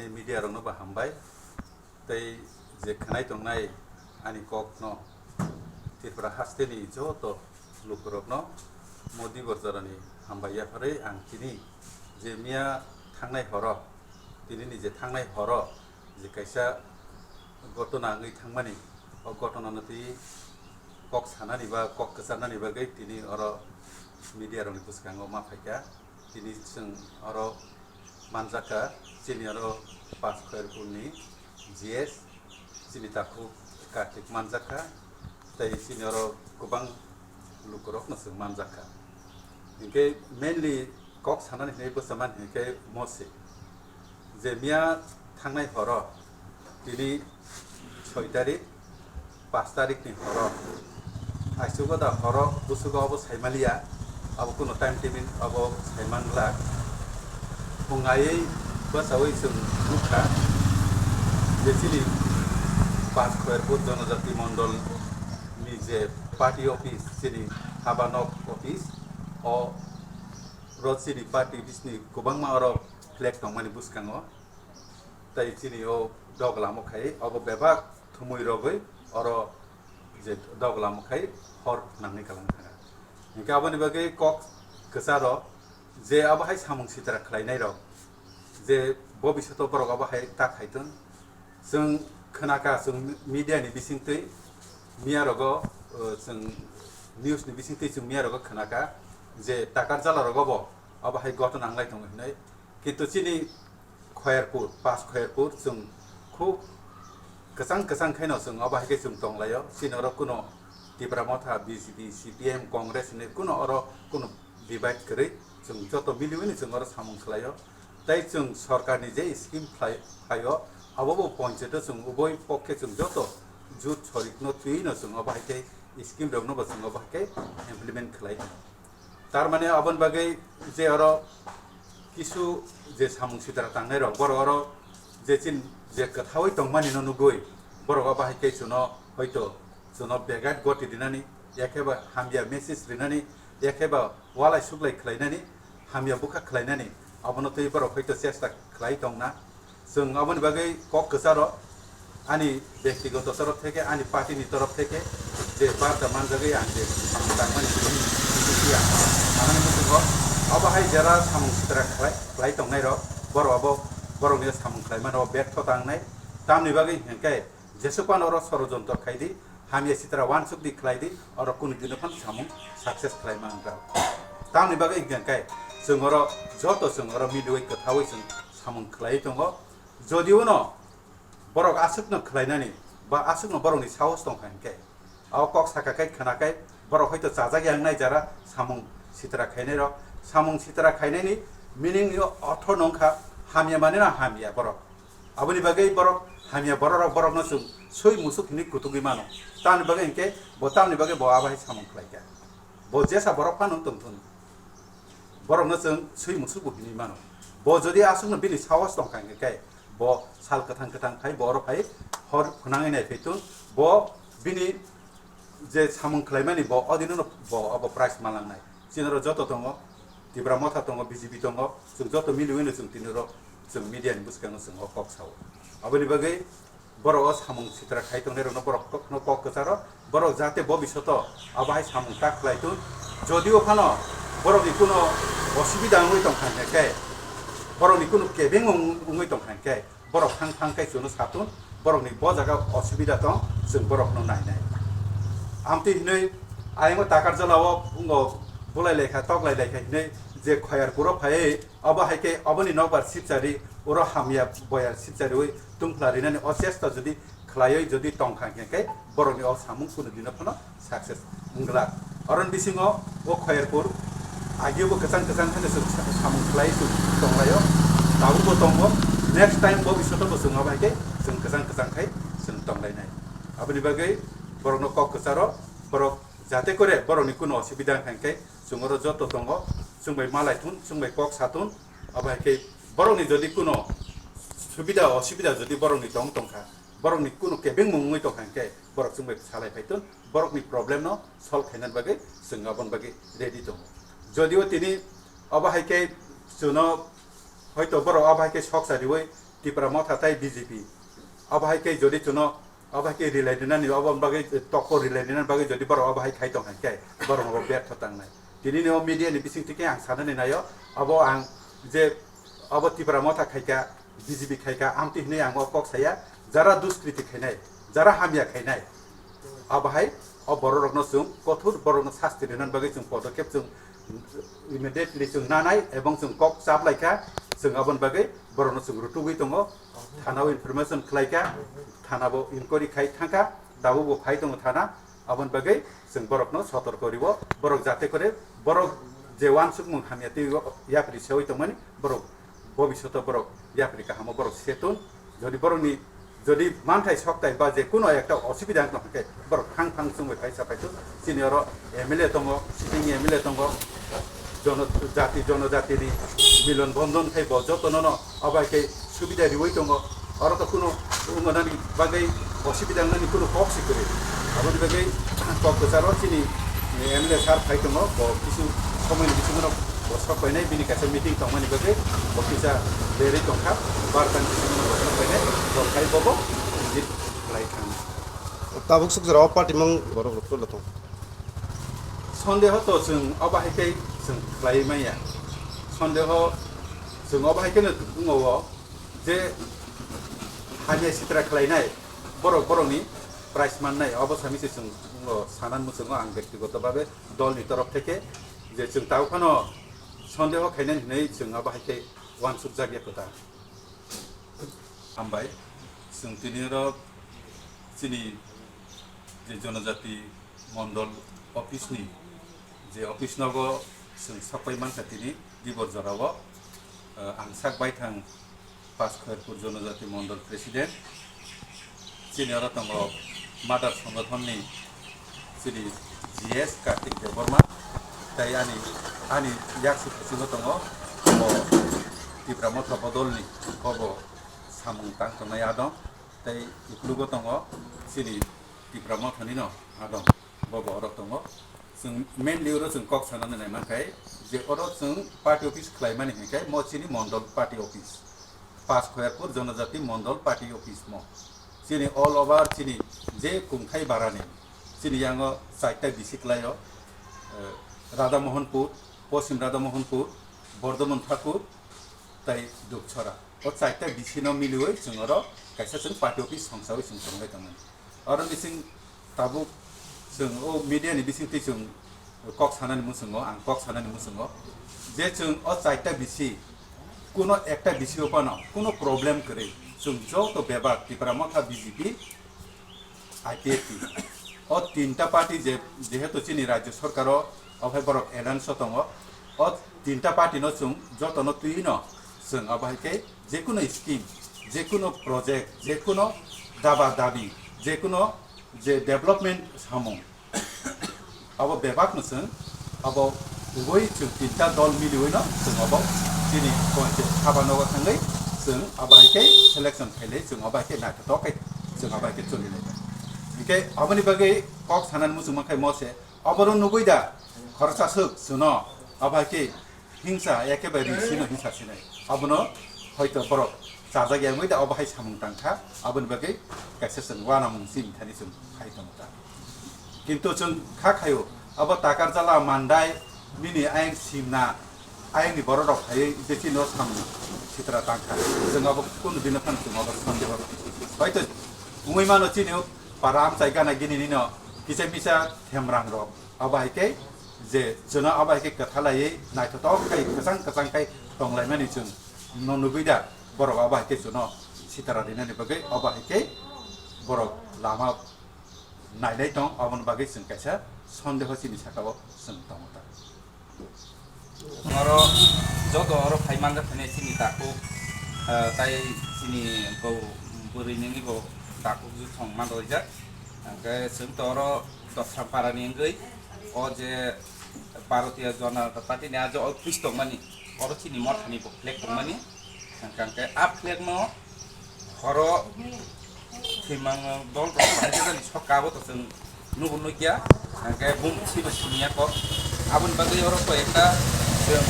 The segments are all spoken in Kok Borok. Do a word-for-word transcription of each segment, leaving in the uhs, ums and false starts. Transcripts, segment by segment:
Media rokno bo hambai, tei je khwnai tongnai ani kokno Tripura hasteni joto lukurokno Modi borjorani hambai yapharwi ang tini je miya thangnai horo, tinini je thangnai horo je kaisa gotona wngwi thangmani, o gotonano twi kok sanani ba kok kwcharnani bagwi tini oro media rokni bwskango ma phaikha. Tini chwng oro manjakha, chini oro Panch Khairpurni G S, chini takhuk Kartik manjakha, tei chini oro kwbang lukurokno chwng manjakha. Hinkhe mainly kok sanani hinwi bwchamani hinkhe mosi je miya thangnai horo tini soi tarik, panch tarikni horo, aisugo da horo busugo obo saimaliya, abo kuno time table obo saimanglak. Phung aiwi bwchawi chwng nukha je chini Panch Khairpur Jonojati Mondol ni je party office, chini haba nok office, o ro chini party office ni kwbangma oro flag tongmani bwskango. Tai chini o dog lamo khai obo bebak thumui rogwi oro je dog lamo khai hor nangni kalang thanga. Hinkhe aboni bagwi kok kwcharo je abo hai samung sitra khlainai rok je bobisoto borok abo hai ta khaitun. Chwng khnaka, chwng media ni bisingtwi miya rogo, uh, chwng news ni bisingtwi chwng miya rogo khnaka je Takarjala rogo bo abo hai gotona wnglai tongo hinwi. Kintu chini Khoyerpur, Panch Khoyerpur, chwng khub kwchang kwchang khaino chwng obo hai khe chwng tonglaio. Chini oro kuno Tipra Motha, B J P, C P M, Congress hinwi kuno oro kuno divide kwrwi chwng joto miliwino chwng oro samung khlaio. Tei chwng sorkarni je scheme phlai-, phaio, abobo ponchayeto chwng uboi pokhe chwng joto jut sorikno twino chwng obo hai khe scheme rokno bo chwng obo hai khe implement khlai. Tar mane aboni bagwi je oro kisu je samung sitra tangnai rok, borok oro je chin je kwthaui tongmani no nugui, borok abo hai khe chuno hoito chuno begat goti rinani, yakheba hamya message rinani, yakheba walai suklai khlainani, hamya bwkha khlainani, abono twi borok hoito chesta khlai tongna. Chwng aboni bagwi kok kwcharo ani bektigoto torof theke, ani party ni torof theke je barta manjagwi ang je tangmani simi simi ya. Ahani muchungo abo hai jera samung sitra khlai, khlai tongnai rok, borok abo borokni samung khlaimano bertho tangnai. Tamni bagwi hinkhe jesuk phano oro sorojontro khaidi, hamya sitra wansukdi khlaidi, oro kunu dino phano samung success khlai mangra. Tamni bagwi hinkhe chwng oro joto chwng oro miliui kwthaui chwng samung khlai tongo. Jodiuno borok aswkno khlainani ba aswkno borokni sahos tongkha hinkhe, o kok saka khe khwna khe borok hoito chajak yang nai jara samung sitra khainai rok. Samung sitra khainani meaning ni ortho nongkha hamya mane na hamya borok. Aboni bagwi borok hamya borok rok borokno chwng sui musuk hinwi kutugwi mano. Tamni bagwi hinkhe bo tamni bagwi bo abo hai samung khlaikha. Bo jesa borok phano tongthun. Borokno chwng sui musuk bo hinwi mano. Bo jodi aswkno bini sahos tongkha hinkhe khe bo sal kwthang kwthang phai bo oro phai hor phwnangwi nai phai tun. Bo bini je samung khlaimani bo o dinono bo abo prize malangnai. Chini oro joto tongo, Tipra Motha tongo, B J P tongo, chwng joto miliwino chwng tini oro chwng media ni bwskango chwng o kok sao. Aboni bagwi borok o samung sitra khai tongnai rokno borok kokno kok kwcharo, borok jate bobisoto abo hai samung ta khlai tun. Jodio phano borokni kuno osubida wngwi tongkha hinkhe, borokni kuno kebeng wng-, wngwi tongkha hinkhe, borok thang thang khe chuno satun, borokni bo jaga osubida tong, chwng borokno nainai. Amtwi hinwi ayang o Takarjala o wngkha bulai laikha, tok lai laikha hinwi je Khoyarpuro phaiwi, obo hai khe oboni nokbar sipchari, oro hamya boyar sipchariwi tungphla rinani o chesta jodi khlaiwi jodi tongkha hinkhe, borokni o samung kunu dino phano success wngglak. Oroni bisingo o Khoyerpur agio bo kwchang kwchang haino chwng sa-, samung khlai chwng tonglaio, tabukbo tongo. Next time bo bisoto bo chwng abo hai khe chwng kwchang kwchang khai chwng tonglainai. Aboni bagwi borokno kok kwcharo, borok jate kore borokni kuno osubida wngkha hinkhe chwng oro joto tongo, chwng bai malai thun, chwng bai kok sa thun, abo hai khe borokni jodi kuno subida osubida jodi borokni tong tongkha, borokni kuno kebengmung wngwi tongkha hinkhe borok chwng bai salai phai thun, borokni problem no solve khainani bagwi chwng aboni bagwi ready tongo. Jodio tini abo hai khe chwngno hoito borok abo hai khe sok chariwi Tipra Motha tai B J P. Abo hai khe jodi chuno, abo hai khe rilai dinani, abo bagwi tokpo rilai dinani bagwi jodi borok abo hai khai tong hai khe borok no bertho tangnai. Tini ni o media ni bising tike ang sanani nayo, abo ang je abo Tipra Motha khai kha, B J P khai kha, amtwi hinwi ang o kok saya, jara duskriti khainai, jara hamya khainai, abo hai o borok rokno chwng kothor borok no sasti rinani bagwi chwng podokep chwng immediately chwng nanai ebong chwng kok chap lai kha, chwng aboni bagwi borok no chwng rutugwi tongo, thana o information khlai kha, thana bo inquiry khai thang kha, tabuk bo phai tongo thana, aboni bagwi chwng borok no sotorko riwo, borok jate kore borok je wansukmung hamya twi yapri sewi tongmani borok bobishoto borok yapri kahamo borok setun, jodi borokni jodi manthai soktai ba je kuno ekta osubida wng tong khe borok thang thang chumui phai sa phaitu. Chini oro M L A tongo, sitting M L A tongo, jono jati jono jati ni milon bondon khai bo joto no no abai khe subida riwi tongo. Oro to kuno wngmani bagwi osubida wngnani kuno kok si kwrwi. Aboni bagwi kok kwcharo chini M L A sir phai tongo, bo kisu somoi ni bisingo no bo sok painai, bini kaisa meeting tongmani bagwi bo kisa berwi tongkha, bartani bisingo no bo sok painai, bo khai bobo visit khlai thang. Tabuk suk jora o party mang borok rok tolo tong. Sondeho to chwng obo hai khe chwng khlai maya. Sondeho chwng obo hai khe no wngo o je hamya sitra khlainai borok borokni prize mannai, obo sami se chwng wngo sanan muchungo ang bektigoto babe dolni torof theke je chwng tau phano sondeho khainani hinwi chwng obo hai khe uansukjak ya kwtal. Hambai, chwng tini oro chini je Jonojati Mondol office ni je office nogo chwng sapai mankha tini dibor jorao, eh, ang sak baithang Pas Khairpur Jonojati Mondol President. Chini oro tongo Mother Songothon ni chini G S Kartik Debbarma, tai ani, ani yaksi bisingo tongo bo Tipra Motha Bodolni, bobo samung tang tongnai adong, tai uklugo tongo chini Tipra Mothanino adong, bobo oro tongo. Chwng mainly oro chwng kok sanani naimankhe je oro chwng party office khlaimani hinkhe mo chini mondol party office. Pas Khairpur Jonojati Mondol Party Office mo. Chini all over chini je kungthai barani, chini yango chaita bisi klaio, eh, Radha Mohanpur, Poschim Radha Mohanpur, Bordhoman Thakur, tai Dukchora. O chaita bisi no miliwi chwng oro kaisa chwng party office songsawi chwng tonglai tongmani. Oro bising tabuk chwng o media ni bising twi chwng kok sanani muchungo, ang kok sanani muchungo je chwng o chaita bisi kuno ekta bisi o phano kuno problem kwrwi chwng joto bebak Tipra Motha B J P I P F T o tinta party je jehetu chini rajyo sarkar o ophai borok alliance o tongo, o tinta party no chwng joto no twi no chwng abo hai khe jekuno scheme, jekuno project, jekuno daba dabi, jekuno je development samung, abo bebak no chwng abo kubui chwng tinta dol miliwi no chwng abo chini panchayat saba nogo thangwi chwng abo hai khe selection khailai, chwng abo hai khe naithotok khe chwng abo hai khe choli lai. Hinkhe aboni bagwi kok sanani muchung mankhai mo se abo no nugui da khoroksa swk chwngno abo hai khe hingsa, ekebare ri sino hingsa sinai. Abono hoito borok chajak ya wngwi da, obo hai samung tang kha, aboni bagwi kaisa chwng uanamung chini thani chwng phai tongo ta. Kintu chwng kha khaio, abo Takarjala, Mandai, nini ayang simna, ayangni borok rok phaiwi je chini o samung sitra tang kha. Chwng abo kunu dino phano chwng abo sandi oro. Hoito wngwi mano chini o para amchai gana gini nino kisa misa themrang rok. Abo hai khe je chwngno abo hai khe kwtha laiwi naithotok khai kwchang kwchang khai tonglaimani chwng no nugui da, borok abo hai khe chwngno sitara rinani bagwi abo hai khe borok lama nainai tong, aboni bagwi chwng kaisa sondeho chini saka o chwng tongo ta. Oro joto oro phai manjak phai chini takhuk, ah, tai chini bo bwrwi nini bo takhuk juthong manjak. Hwnkhe chwng to oro Dosra para ni wngwi o je Bharatiya Janata Party ni ajo office tongmani, oro chini mothani bo flag tongmani, hwnkhe a flag no oro thwimang dol rok bahai jani sokha bo to chwng nugo nukya, hwnkhe bum si bo siniya kok. Aboni bagwi oro koi ekta chwng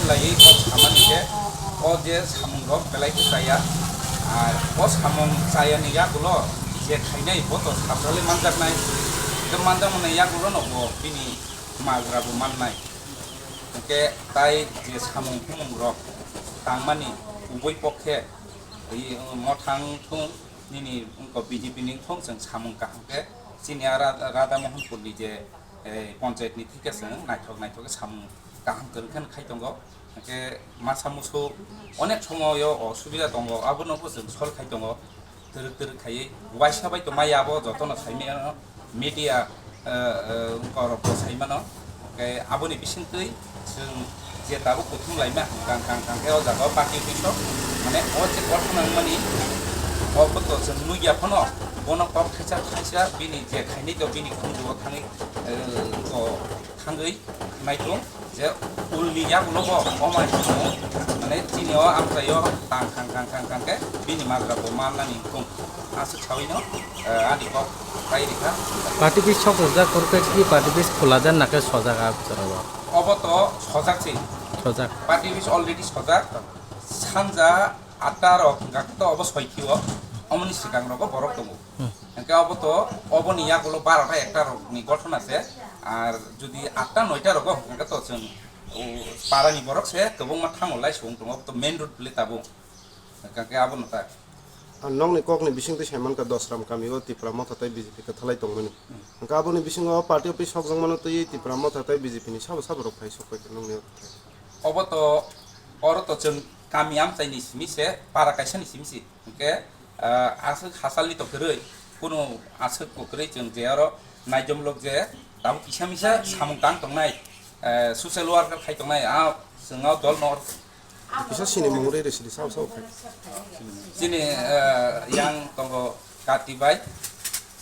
laiwi kok samani khe o je samung rok belai khe chaya. Ar o samung chayani yagulo je khainai bo to sabrali manjaknai. Hwnkhe manjakmani yagulono bo bini majra bo mannai. Hwnkhe tai je samung humung rok tangmani ubui pokhe, i, mothang thung nini wngkha B J P ni thung chwng samung kaham khe chini a Ra-, Radha Mohanpur ni je, eh, panchayat ni thike chwng naithok naithok khe samung kaham kwrwng khe khai tongo. Hwnkhe masa musu onek somoyo osubida tongo, abono bo chwng solve khai tongo, twrwk twrwk khaiwi. Waisa bai to maya abo jotono saimano, media, eh, eh, korokbo saimano. Hwnkhe aboni bisingtwi chwng je tabuk kuthum laima hwnkha, hwnkha, hwnkha khe o jaga o party office o, mane, o je kothoma wngmani, o bo to chwng nukya phano, bono kok thaisa thaisa bini je khainai to bini khunju o thangwi, eh, o thangwi naitung je ulni yagulo bo o mai thangmo, mane, chini o amchaio tang thang thang thang thang khe bini majra bo mannani wngkung. Aswk sawi no, eh, ani kok pai rikha. Party office sok rwjak, korkhe ki party office khulajak na khe sojak a jora o? Obo to sojak se. Sojak. Party office already sojak. Sanja atta rok hwnkha khe to obo soi khe o. Omoni swkang rogo borok tongo. Hmm. Hwnkhe obo to, oboni yagulo barota ekta rokni gothona se, ar jodi atta noita rogo hwnkhe to chwng, o, parani borok se kwbangma thango lai song tongo, obo to main road le tabuk. Hwnkhe abono ta. Ang nokni kokni bisingtwi sai mankha Dosram kamio Tipra Motha tei B J P kwthalai tongmani. Hmm. Hwnkhe aboni bisingo party office sokjakmano twiwi Tipra Motha tei B J P ni sabo sabo rok phai sok paikha nokni o kwthai. Obo to, oro to chwng kami amchaini simi se, para kaisani simi se. Hwnkhe, ah, aswk hasalni to kwrwi, kunu aswk bo kwrwi chwng je oro naijomlok je tabuk kisa misa samung tang tongnai, eh, social worker khai tongnai, ah, chwng o dol no. Kisa sini mung rwi rwi sidi sao sao khai. Chini, eh, yang tongo Kati bai,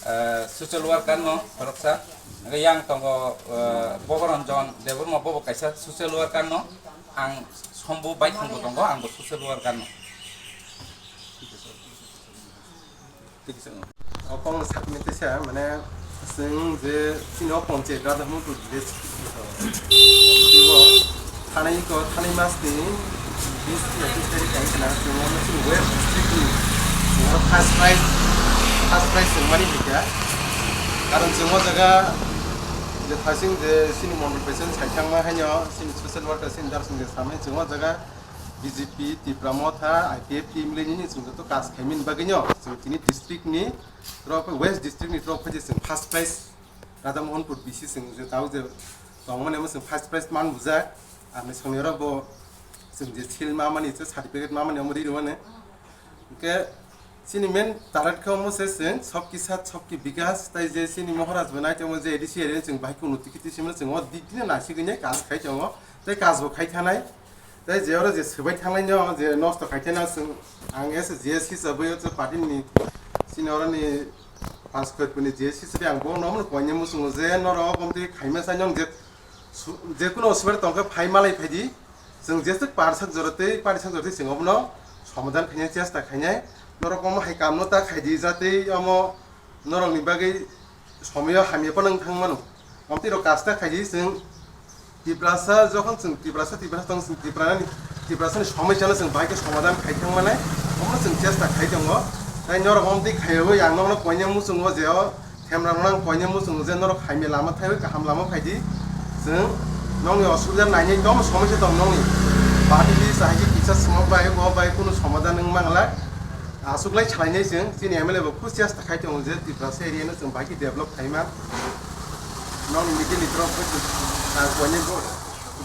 eh, social worker no khoroksa, hwnkhe yang tongo, eh, Bogoranjan Debbarma, bobo kaisa social worker no, ang Sombu Baithang bo tongo, ang bo social worker no. Opo ang sakni tisa, mane, chwng je chini o panchayat Radha Mohanpur village, ibo thanai ko, thanai mas ni bis, ekis tarik ang khna chwng o chini West district ni chwng o first prize, first prize chwng mani hika. Karon chwng o jaga je thasing je chini mondol president sai thangma haino chini social worker chini darshan je samai chwng o jaga B J P, Tipra Motha, I P F T M L A nini chwng joto kas khaimani bagwino chwng tini district ni trophy, West district ni trophy je chwng first prize Radha Mohanpur B C chwng je tao je tongmani omo chwng first prize man bujak. Ani songnirok bo chwng je seal ma mani, je certificate ma mani omo ri rwmani. Hwnkhe chini main target khe omo se chwng Sabki Saath Sabki Vikas, tai je chini Maharaj bo nai tongmo je A D C area chwng bahai khe unnoti khe twi simo chwng o dik dino naisingwi nai kaj khai tongo, tei kaj bo khai thanai. Tei je oro je swbai thangnai no je nosto khai thana chwng, ang as a G S hisabwi o party ni chini oro ni Panchkotpur ni G S hisabwi ang bo no koine muchungo je norok omtwi khaima sai nong je su-, je kuno osubari tongkhe phai malai phaidi, chwng jeswk parsak jora tei parisak jora tei chwng obono somadan khainai chesta khainai, norok omo hai kamno ta khaidi jatei omo norokni bagwi somoyo hamya phano wng thang mano. Omtwi rok kasta khaidi chwng Tiprasa, jokhon chwng Tiprasa, Tiprasa tong chwng Tiprani, Tiprasani somosya no chwng bahai khe somadan khai thang manai, omo chwng chesta khai tongo. Tai norok omtwi khaiwi ang nokno koine muchungo je o Themra rok nang koine muchungo je norok hamya lama thaiwi kaham lama phaidi. Chwng nokni osubida nainai tong somosya tong nokni. Bahai khe chahai khe kisa swngo bai bo bai kunu somadan wng manglak. Aswk lai salainai chwng, chini M L A bo khub chesta khai tongo je Tiprasa area no chwng bahai khe develop khaima. Nokni media ni borok bai chwng, ah, koine bo,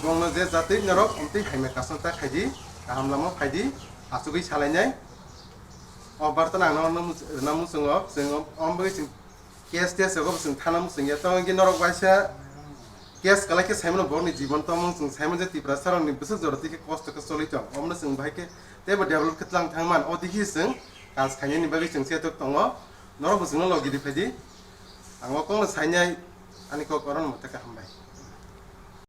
bongno je jatwi norok omtwi hamya kasno ta khaidi, kaham lama phaidi, aswkwi salainai. O barta nang no, no, no muchungo, chwng om, om bagwi chwng case, case rogo bo chwng thana muchung ya. Tamo hwnkhe norok waisa case kwlai khe saimano borokni jibon tamo chwng saimano je Tiprasa rokni bwswk jora twi khe kosto khe choli tong. Omono chwng bahai khe teibo develop khe tlang thang man. O dikhi chwng kaj khainani bagwi chwng chetok tongo. Norok bo chwngno logi di phaidi. Ang o kokno sainai ani kok orono mwtai khe hambai.